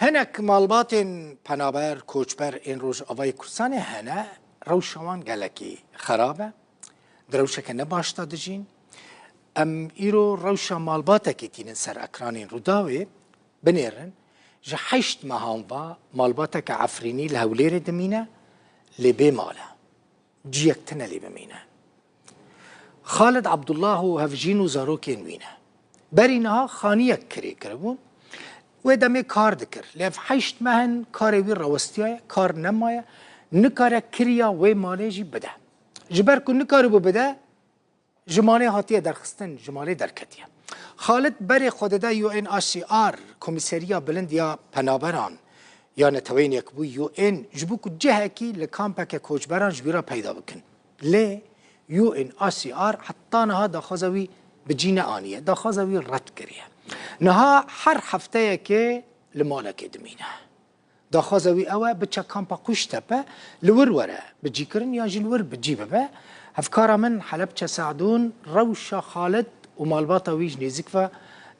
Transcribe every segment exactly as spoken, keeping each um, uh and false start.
Hinek malbatên penaber, koçber ên Rojavayê Kurdistanê hene, rewşa wan gelekî xerab e. Di rewşeke ne baş de dijîn. Em îro rewşa malbatekê tînin ser ekranên Rûdawê, binêrin, ji heşt mehan va malbateke Efrînî li Hewlêrê dimîne, lê bê mal e. Ciyek tune lê bimîne. Xalid Abdullah û hevjîn û zarokên wî ne. Berî niha xaniyek kirê kiribûn. Wê demê kar dikir. Lê ev heşt meh in karê wî rawestiyaye, kar nemaye. Nikare kiriya wê malê jî bide. Ji ber ku nikaribû bide, ji malê hatiye derxistin, ji malê derketiye. Xalid berê xwe dide U N H C R, Komîseriya Bilind ya Penaberan ya Neteweyên Yekbûyî U N, ji bo ku cihekî li kampeke koçberan ji wî re peyda bikin. Lê U N H C R heta niha daxwaza wî bi cî neaniye, daxwaza wî red kiriye. Niha her hefteyekê li malekê dimîne. Daxwaza wî ew e biçe kampa Qûştepe, li wir were bicîkirin yan jî li wir bi cî bibe. Hevkara min Helebçe Se'dûn rewşa Xalid û malbata wî ji nêzîk ve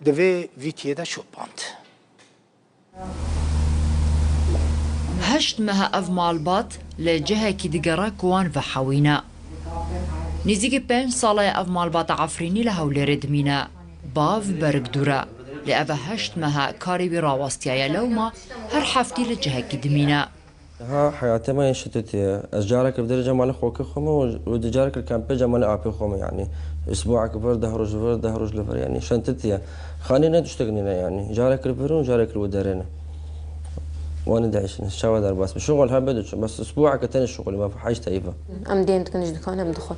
di vê vîtiyê de şopand. Heşt meh e ev malbat li cihekî digere ku wan vehewîne. Nêzîkî pênc sala ye ev malbata Efrînî li Hewlêrê dimîne. Bav berg dûr e. Lê ev e heşt meh e karê wî rawestiyaye, lewma her heftî li cihekî dimîne. Ha, heyatê me yên şititî ye. Ez carek li derê cemalê xwekê xwe me û, û di carek li kempê cemalê apê xwe me, yanî. Isbuek vir, deh roj vir, deh roj li vir, yanî. Şentitî ye. Xanî ne tiştek nîne, yanî. Carek li vir û carek li wê derê ne. Wan dihişin, çawa derbas bi. Şuxul hebe diçin. Bes isbuek tenê şuxulî me, heşt teyve. Em dên dikin ji dikan, em dixwin.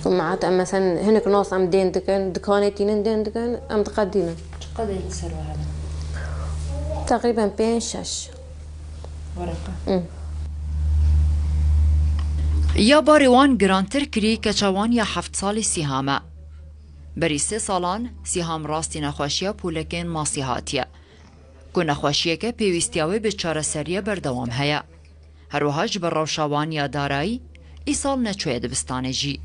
Û mehat em, mesela, hinek nas em dên dikin, dikanê tînin dên dikin, em diqedînin. Çiqas dên li ser we hene? Teqrîben pênc şeş. Wereqa. Hı. Ya barê wan girantir kirî keça wan ya heft salî Sîham e. Berî sê salan Sîham rastî nexweşiya pûlekên masî hatiye. Ku nexweşiyeke pêwîstiya wê bi çareseriya berdewam heye. Her wiha ji ber rewşa wan ya darayî, îsal neçûye dibistanê jî.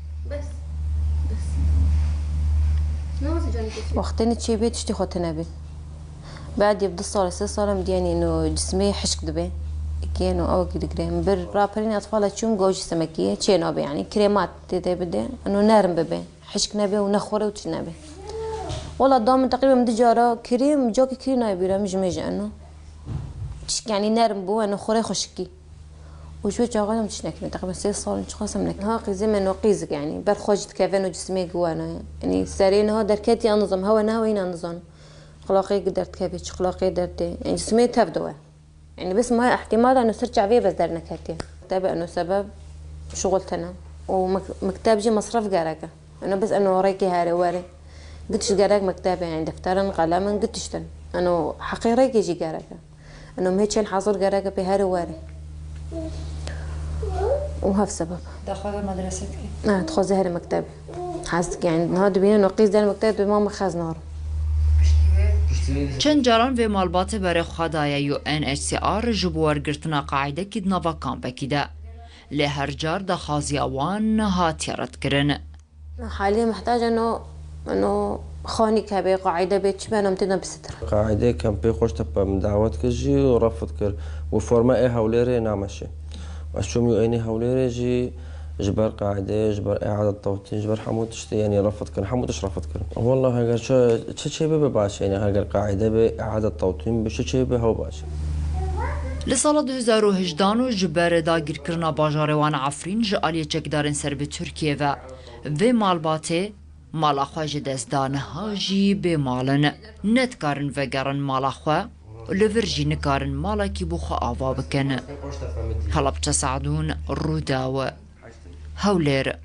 Wextê ne çêbê tiştî xwe tune bê. Badî du sal, sê sal em diyên ino cismê hişk dibe. Kiyên û ew digire. Min bir raperîn etfala çûm go cisimekî ye. Çê nabe, yanî krêmat tê de bide. Ino nerm bibe. Hişk nebe û nexwere û tişt nebe. Wala da min teqrîben du cara kirî, min cakî kirî nayê bîra min ji mêj eno. Tişt, yanî nerm bû, eno xwere xweşikî. Û ji wê çaxê em tişt nekirî. Teqrîben sê sal çiqas em nekirî. Ha qîzê me no qîzik, yanî ber xwe jî dikeve no cismê giwena. Yanî serê niha derketî an nizam, hewe nehewe înan nizam. Qulaqê gi derdikeve, çi qulaqê derdê. Yanî cismê tev diwe. Yanî bes ma ihtimal eno ser çavê bes derneketiye. Tabi eno sebeb şuxul tene. Û mek-, mekteb jî mesref gerek e. Eno bes eno rêkê here were. Gitiş gerek mektebê, yanî defterin, qelemin, gitiştin. Eno heqê rêkê jî gerek e. Eno mê çend hazir gerek e pê here were. Û hev sebeb. Daxwaza medrese dike. Ha, dixwaze here mektebê. Hez dike, yanî niha dibîne no qîz der mektebê, dibê ma min xez narim. Çend caran vê malbatê berê xwe daye U N H C R ji bo wergirtina qaîdekî di nava kampekî de. Lê her car daxwaziya wan nehatiye redkirin. Halî mihtac eno, eno xanîk hebe, qaîde bê, çi beno em têdan bisitir. Qaîdê kempê Qoçtepe min dawet kir jî û refd kir. Û forma ê Hewlêrê nameşe. Ez çûm û ênî Hewlêrê jî ji ber qaîdê, ji ber îadet tewtîn, ji ber hemû tiştê, yanî refd kirin, hemû tişt refd kirin. Wallah heger çi, çi çê bibe baş e, yanî heger qaîde be, îadet tewtîn be, çi çê bibe hew baş e. Li sala du hezar û hejdan û ji ber dagîrkirina bajarê wan Efrîn ji aliyê çekdarên ser bi Tirkiyê ve vê malbatê mala xwe ji dest da, niha jî bê mal in. Ne dikarin vegerin mala xwe û li vir jî nikarin malekî bo xwe ava bikin. Helebçe Se'dûn, Rûdaw, Hewlêr.